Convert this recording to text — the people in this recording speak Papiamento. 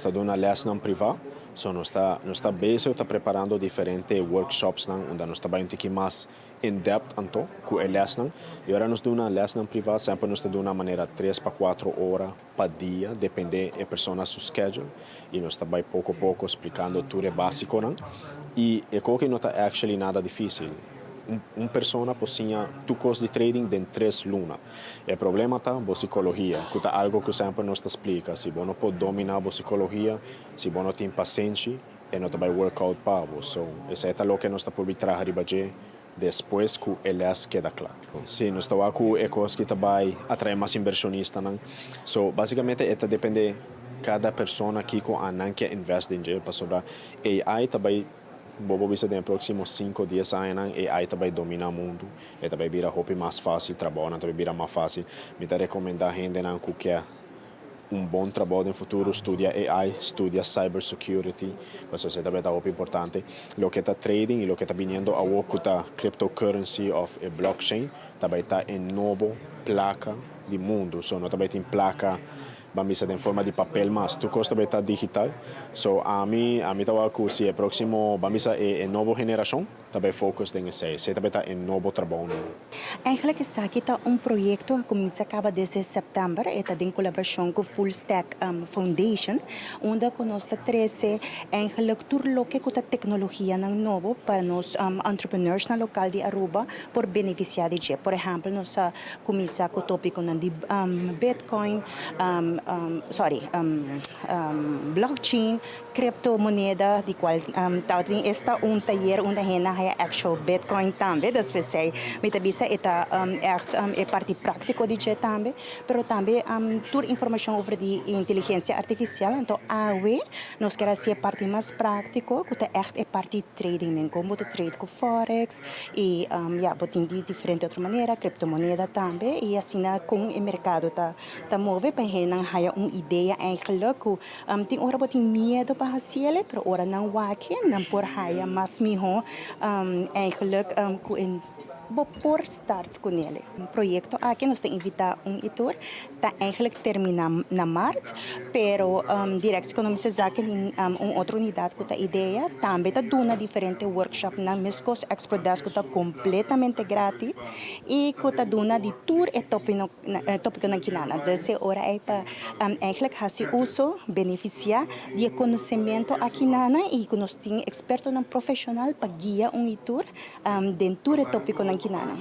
Ta duna lesnan priva, so nos ta bezig, ta preparando diferente workshops nan, unda nos ta bay un tiki mas in depth anto cu e lesnan. Y ora nos duna lesnan priva, semper nos ta duna manera 3 pa 4 ora pa dia, depende e persona su schedule. Y nos ta bay poco poco explicando tur e basiconan. Y e cos no ta actually nada dificil. Un persona por siña tur cos di trading den 3 luna. E problema ta e psicologia, cu ta algo cu semper nos ta splica. Si bo no por domina e psicologia, si bo no tin pasenshi, e no ta bay work out pa bo. So, esey ta loke nos ta por traha riba dje despues cu e les keda cla. Si, nos ta cu e cos cu bay atrae mas inversionistanan. So, basicamente, ta depende cada persona cu nan kier invest den dje, pasobra AI tambe, bo bisa, den proximo 5, 10 aña, AI ta bay domina mundo. E ta bay bira hopi mas facil, trabou ta bay bira mas facil. Mi ta recomenda hendenan cu kier un bon trabou den futuro, studia AI, studia cybersecurity, pasobra esey tambe ta hopi importante. Loke ta trading y loke ta bini awo ta cryptocurrency of e blockchain, tambe ta e nobo placa di mundo. So, no tambe tin placa, ban bisa, den forma di papel mas. Tur cos tambe ta digital. So, ami ta cu si e proximo, ban bisa, e nobo generacion, tambe focus den esey. Esey tambe ta e nobo trabou. Eigenlijk esaki ta un proyecto cu a cuminsa caba desde september, ta den colaboracion cu Full Stack Foundation, unda cu nos ta trece eigenlijk tur loke cu ta tecnologia nan nobo pa nos entrepreneurs na local di Aruba por beneficia di dje. Por ehempel, nos a cuminsa cu topico nan di Bitcoin, sorry, blockchain, criptomoneda, di cual tin esta un tayer unda hende a haya actual Bitcoin tambe, dus esey mi ta bisa e ta echt e parti practico di dje tambe, pero tambe tur informacion over di inteligencia artificial. Anto awe nos kier e parti mas practico, cu ta echt e parti trading men, con ta trade cu forex y ja, bo tin di diferente otro manera, criptomoneda tambe, y asina con e mercado ta move pa nan haya un idea eigenlijk cu tin ora bo tin miedo pa haci'e, pero ora nan wak e, nan por haya mas miho eigenlijk cu en bo por start cu ne. E proyecto aki nos ta invita un y tur, ta eigenlijk termina na maart, pero Directie Economische Zaken tin un otro unidad cu ta idea, tambe ta duna diferente workshop na mescos Expert Desk cu ta completamente gratis y cu ta duna di tur e topiconan kinana. Dus ora ey pa eigenlijk haci uso, beneficia di conocemento aki nana y cu nos tin expertonan profesional pa guia un y tur den tur e topiconan kinana.